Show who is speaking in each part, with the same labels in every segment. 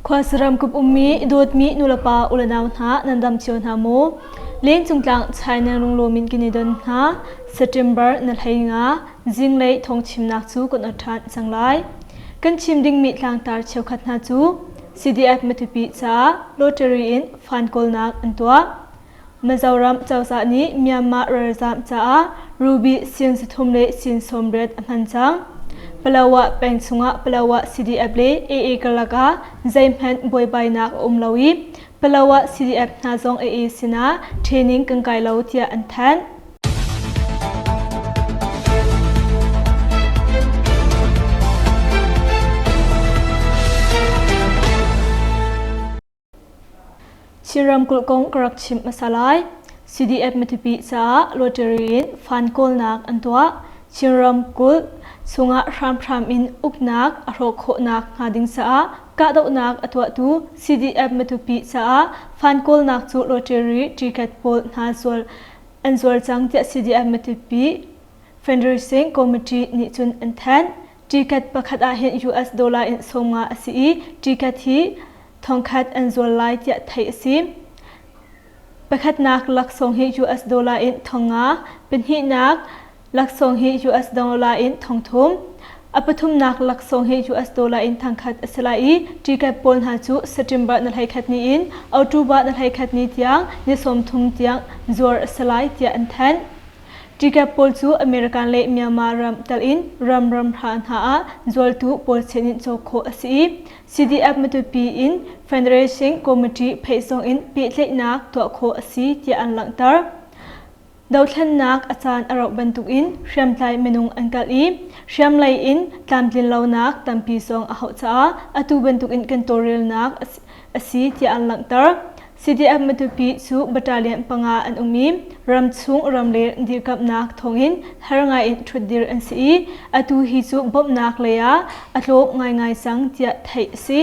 Speaker 1: Khuasaram kup ummi dawtmi nulepa ulenau hna nan dam cio hna maw? Lengcung tlang China lunglawm in kan i don hna. September na hlei nga zinglei thawngchimnak cu kan ot ṭhan cang lai. Kan chim dingmi tlangtar cheukhat hna cu CDF Matupi caah lottery in fan kawlnak an tuah. Mizoram cozah nih Myanmar ralzaam caah ruby sin 3 le sin 80 a hman cang. Palawa peng chungah Palawa CDF le AA karlak ah zeihmanh buaibainak a um lo i Palawa CDF hna zong AA sinah training kan kai lo tiah an thanh. Chin ramkulh kong ka rak chimh hmasa lai. CDF Matupi caah lottery in fund kawlnak an tuah. Chin ramkulh chungah hramhram in uknak a hrawh khawhnak hnga ding caah kahdohnak a tuahtu CDF Matupi caah fund kawlnak cu lottery ticket pawl hna zual an zuar cang tiah CDF Matupi Fundraising Committee nih cun an thanh. Ticket pakhat ah hin US dollar in 50 a si i ticket hi thongkhat an zual lai tiah theih a si. Pakhatnak laksawng hi US dollar in 5,000, pahnihnak laksawng hi US dollar in 3,000, a pathumnak laksawng hi US dollar in thangkhat a si lai i ticket pawl hna cu September na 11 ni in October na 11 ni tiang ni 30 tiang zuar a si lai tiah an thanh. Ṭikep pawl cu American le Myanmar ram tel in ram ram hra hna ah zualtu pawl sin in cawk khawh a si i CDF Matupi in Fundraising Committee pheih zong in pehtlaihnak tuah khawh a si tiah an langhter. Dothlennak a caan a rauh bantukin hriamtlai minung an kal i hriamlei in tlamtlinlonak tampi zong a hauh caah atu bantukin kan tawlrelnak a si tiah an langhter. CDF Matupi cu battalion panga an um i ramchung ramleng dirkamhnak thawngin har ngaiin ṭhutdir an si i atu hi cu bawmhnak lei ah a tlawm ngaingai cang tiah theih a si.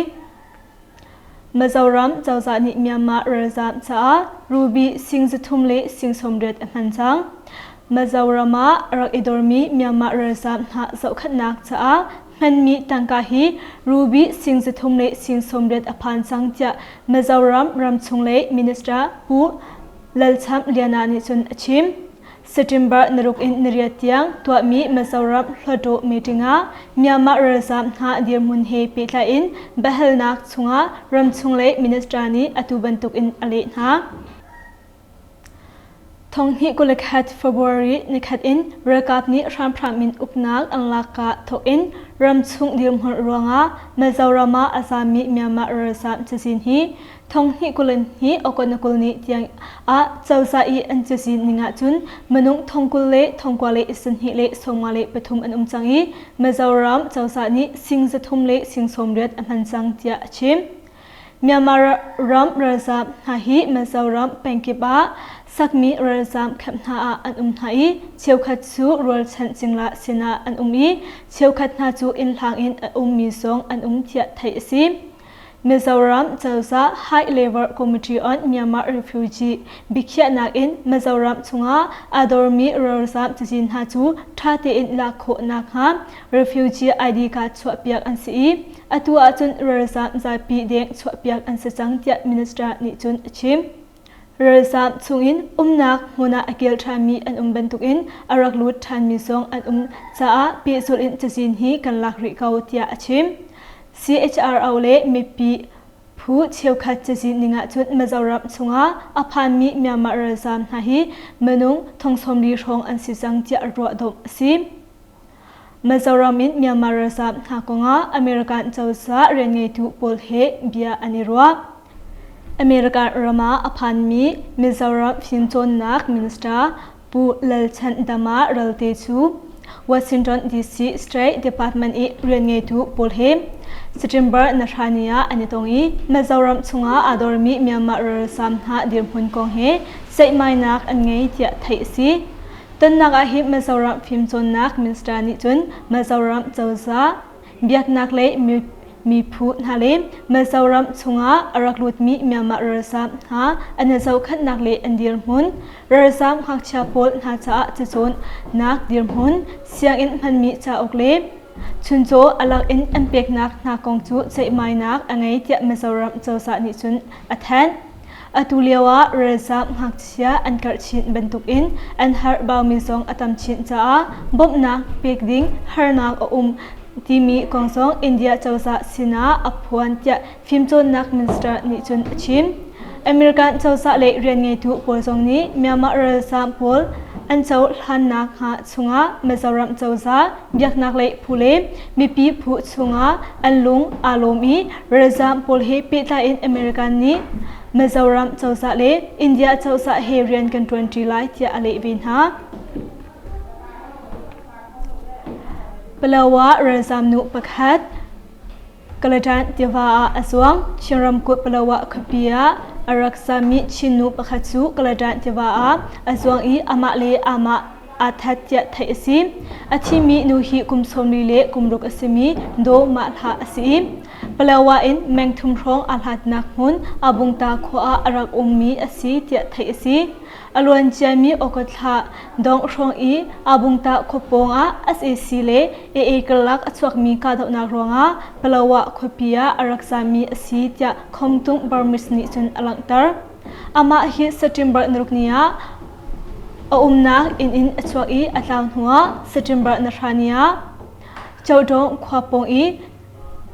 Speaker 1: Mizoram cozah nih Myanmar ralzaam caah ruby sing 3 le sing 80 a hman cang. Mizoram ah a rak i dormi Myanmar ralzaam hna zohkhenhnak caah hmanmi tangka hi ruby sing 3 le sing 80 a phan cang tiah Mizoram ramchung lei minister Pu Lalcham Liana nih cun a chim. September naruk in nariat tiang tuahmi Mizoram Hluttaw meeting ah Myanmar ralzaam hna dirhmun he pehtlai in biahalnak chungah ramchung lei minister nih atu bantuk in a leh hna. Thonghnih 21 February nikhat in ralkap nih hramhram in uknak an lak ka thawk in ramchung dirhmun ruangah Mizoram ah a zaammi Myanmar ralzaam cazin hi thonghnih 22 August na 20 ni tiang ah cozah i an cazin ning ahcun minung thongkul le thongkua le sahnih le sawmnga le pathum an um cang i Mizoram cozah nih sing 3 le sing 80 a hman cang tiah a chim. Myanmar ram ralzaam hna hi Mizoram pengkip ah sakmi ralzaam camp hna ah an um hna i cheukhat cu rualchan cingla sinah an um i cheukhat hna cu inn hlang in a ummi zong an um tiah theih a si. Mizoram cozah High Level Committee on Myanmar Refugee biakhiahnak in Mizoram chungah aa dormi ralzaam cazin hna cu ṭha tein lak khawh nakhnga refugee ID card chuahpiak an si i atu ahcun ralzaam zapi deng chuahpiak an si cang tiah minister nih cun a chim. Ralzaam chungin umnak hmun ah a kil ṭhanmi an um bantukin a rak lut ṭhanmi zong an um caah pehzulh in cazin hi kan lak rih ko tiah a chim. CHRO le mipi phu cheukhat cazin ning ahcun Mizoram chungah a phanmi Myanmar ralzaam hna hi minung thong 40 hrawng an si cang tiah ruahdawmh a si. Mizoram in Myanmar ralzaam hna kongah American cozah rianngeitu pawl he bia an i ruah. American ram ah a phanmi Mizoram fimcawnnak minister Pu Lalchhandama Ralte cu Washington DC State Department i rianngeitu pawl he September na hra ni ah an i tong i Mizoram chungah aa dormi Myanmar ralzaam hna dirhmun kong he ceihmainak an ngei tiah theih a si. Tonnak ah hin Mizoram fimcawnnak minister nih cun Mizoram cozah biaknak lei miphu hna le Mizoram chungah a rak lutmi Myanmar ralzaam hna an i zohkhenhnak le an dirhmun, ralzaam ngakchia pawl hna caah cacawnnak dirhmun, sianginn hmanmi cauk le. Chuncaw a lak in an peknak hna kong cu ceihmainak a ngei tiah Mizoram cozah nih cun a thanh. Atu lio ah ralzaam ngakchia an karh chin bantukin an harhbaumi zong a tam chin caah bawmhnak pek ding harnak a um timi kong zong India cozah sinah a phuan tiah fimcawnnak minister nih cun a chim. American cozah le rianngeitu pawl zong nih Myanmar ralzaam pawl an cohlannak hnga chungah Mizoram cozah biaknak lei phu le mipi phu chungah an lung aa lawm i ralzaam pawl he pehtlai in American nih Mizoram cozah le India cozah he rian kan ṭuanṭi lai tiah a leh ve hna. Palawa ralzaam nu pakhat Kaladan tiva ah a zuang. Chin ramkulh Palawa khuapi ah a rak sami Chin nu pakhat cu Kaladan tiva ah a zuang i amah le amah aa that tiah theih a si. A thimi nu hi kum 40 le kum ruk a simi Daw Mah Hlah a si i Palawa in meng thum hrawng aa hlatnak hmun Abungta khua ah a rak ummi a si tiah theih a si. A luanciami August thla dongh hrawng i Abungta khua pawng ah sac le AA karlak a chuakmi kahdohnak ruangah Palawa khuapi ah a rak zaammi a si tiah Khomtung Burmese nih cun a langhter. Amah hi September naruk ni ah a umnak inn in a chuak i a tlau hnuah September nahra ni ah Chodong khua pawng i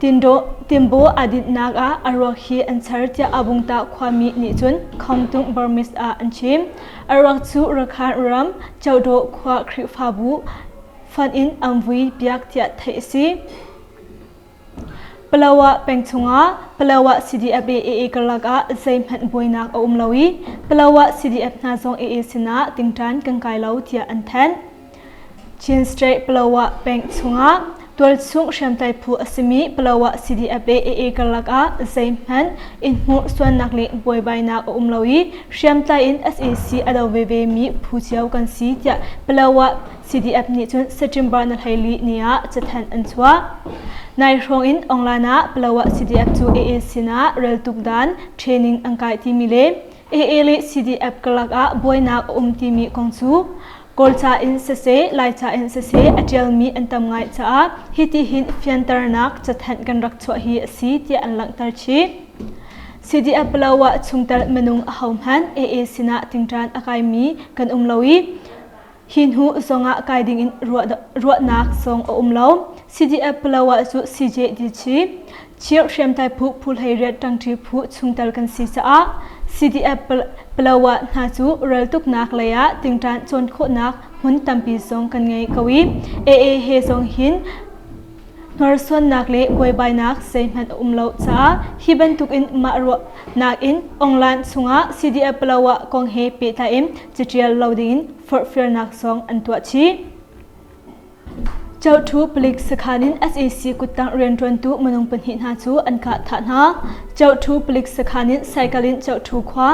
Speaker 1: Timbo aa dinhnak ah a ruak hi an char tiah Abungta khuami nih cun Khomtung Burmese ah an chim. A ruak cu Rakhine ram Chodawh khua Khrihfabu fund in an vui piak tiah theih a si. Palawa peng chungah Palawa CDF le AA karlak ah zeihmanh buainak a um lo i Palawa CDF hna zong AA sinah tingṭan kan kai lo tiah an thanh. Chin State Palawa peng chungah tualchung hriamtlai phu a simi Palawa CDF le AA karlak ah zeihmanh in hmuhsuannak le buaibainak a um lo i hriamtlai in sac a do veve mi phu cio kan si tiah Palawa CDF nih cun September na 14 ni ah cathanh an chuah. Nai hrawng in online ah Palawa CDF cu AA sinah reltuk dan training an kai timi le AA le CDF karlak ah buainak a um timi kong cu Kawlca in siseh, Laica in siseh a ṭialmi an tam ngai caah hiti hin fianternak cathanh kan rak chuah hi a si tiah an langhter chih. CDF Palawa chungtel minung ahohmanh AA sinah tingṭan a kaimi kan um lo i Hi hnu zongah kai dingin ruahnak zong a um lo. CDF Palawa cu CJDC, Chin hriamtlai phu phu 18 ṭangṭi phu chungtel kan si caah CDF Palawa hna cu raltuknak lei ah tingṭan cawn khawhnak hmun tampi zong kan ngei ko i AA he zong hin Hnorsuannak le buaibainak zeihmanh a um lo caah hi bantukin mah ruahnak in online chungah CDF Palawa kong he pehtlai in catial lo dingin forhfialnak zong an tuah chih. Chothu palik sakhan in sac kuttang rianṭuantu minung pahnih hna cu an kah thah hna. Chothu palik sakhan in cycle in Chothu khua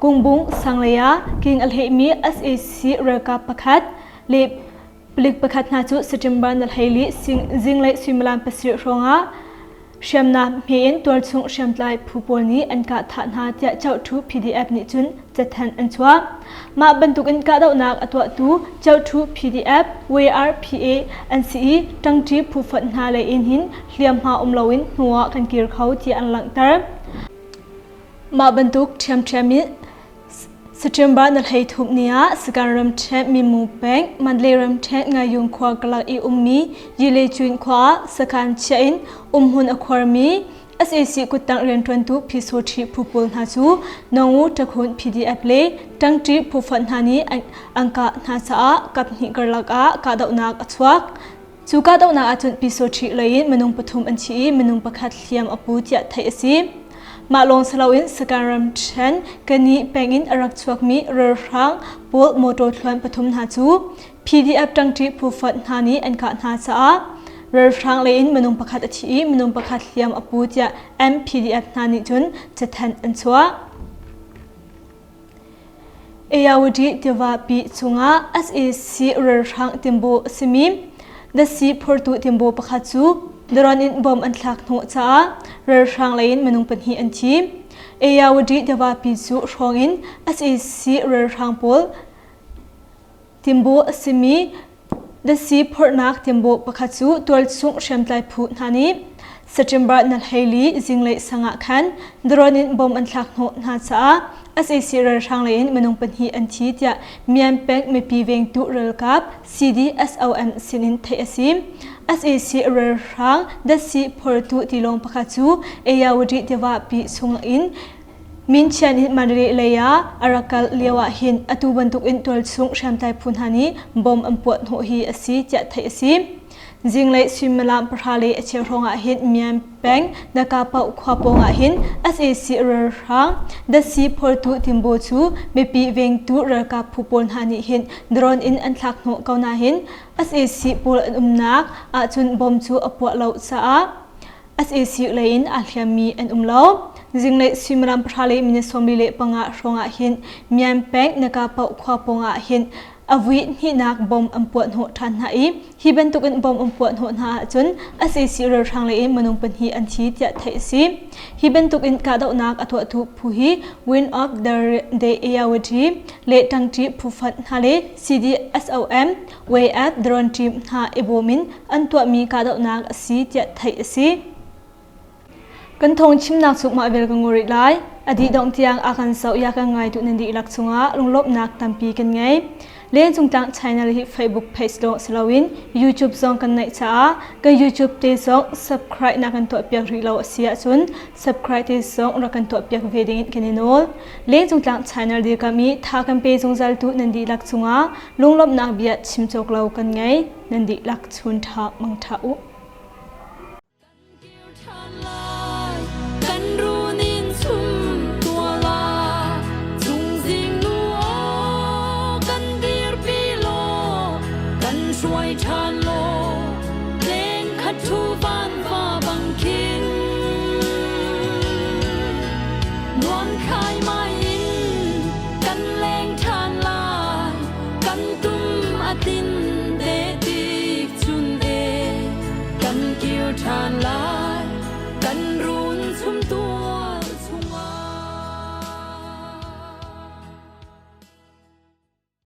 Speaker 1: Kungbung sanglei ah king a hlehmi sac ralkap pakhat le Palik pakhat hna cu September na 14 zinglei suimilam pasarih hrawngah hriamnam hme in tualchung hriamtlai phu pawl nih an kah thah hna tiah Chothu PDF nih cun cathanh an chuah. Mah bantukin kahdohnak a tuahtu Chothu PDF, WRPA an si i ṭangṭi phu fonh hna lei in hin hliamhma um loin hnuah kan kir kho tiah an langhter. Mah bantuk ṭhiamṭhiam in September na 13 ni ah Sagaing ramṭhen Mimu peng Mandalay ramṭhen Ngayung khua karlak i ummi Yilecun khua ah sakhan chiah in umhmun a khuarmi sac kuttang rianṭuantu Pyisoṭhi phu pawl hna cu Nongu Takhun PDF le Ṭangṭi phu fonh hna nih an kah hna caah kaphnih karlak ah kahdohnak a chuak. Cu kahdohnak ahcun Pyisoṭhi lei in minung pathum an thi i minung pakhat hliam a pu tiah theih a si. Mah lawng si loin Sagaing ramṭhen Kani peng in a rak chuakmi ralhrang pawl motor thluan pathum hna cu PDF ṭangṭi phu fonh hna nih an kah hna caah ralhrang lei in minung pakhat a thi i minung pakhat hliam a pu tiah MPDF hna nih cun cathanh an chuah. Ayawadi tivapi chungah sac ralhrang timbo a simi datsi phortu timbo pakhat cu drone in bom an thlak hnawh caah ralhrang lei in minung pahnih an thi. Ayawadi tivapi cu hrawng in sac ralhrang pawl timbo a simi. Datsi phorhnak timbawh pakhat cu tualchung hriamtlai phu hna nih September na hleili zinglei sang ah khan drone in bomb an thlak hnawh hna caah sac ralhrang lei in minung pahnih an thi tiah Myan peng mipi vengtu ralkap CDSOM sinin theih a si. Sac ralhrang datsi phortu tilawng pakhat cu Ayawadi tiva pi chung in Minchian in Mandalay lei ah a rak kal lio ah hin atu bantuk in tualchung hriamtlai phu hna nih bomb an puah hnawh hi a si tiah theih a si. Zinglei suimilam pahra le a cheu hrawng ah hin Myan peng Nakapauh khua pawng ah hin sac ralhrang datsi phortu Timbo cu mipi vengtu ralkap phu pawl hna nih hin drone in an thlak hnawh ko nain sac pawl an umnak ahcun bomb cu a puah lo caah sac lei in aa hliammi an um lo. Zinglei suimilam pahra le minute 45 hrawng ah hin Myan peng Nakapauh khua pawng ah hin a vui hnihnak bomb an puah hnawh ṭhan hna i hi bantukin bomb an puah hnawh hna ahcun sac ralhrang lei in minung pahnih an thi tiah theih a si. Hi bantukin kahdohnak a tuahtu phu hi Win of the Ayawati le ṭangṭi phu fanh hna le CDSOM WF drone team hna i bawm in an tuahmi kahdohnak a si tiah theih a si. Kan thawng chimnak cu mah vial ka ngur rih lai. A dih dongh tiang a kan zoh ya kan ngaitu nan dihlak cungah lunglawmhnak tampi kan ngei. Lencung tlang channel hi Facebook page lawng si loin YouTube zong kan neih caah kan YouTube te zong subscribe na kan tuahpiak rih lo a si ahcun subscribe te zong rak kan tuahpiak ve ding in kan i nawl. Lencung tlang channel dirkam i tha kan pe zungzaltu nan dihlak cungah lunglawmhnak bia chim cawk lo kan ngei. Nan dihlak chun ṭha mang ṭha u.
Speaker 2: Kan runin chum tuala chungzing nu aw kan dirpi law kan hruai ṭhan law leng khat thu van va bang khin nuam khai mai in kan leng ṭhan lai kan tum a tin te tik chun e kan kir ṭhan lai kan ru.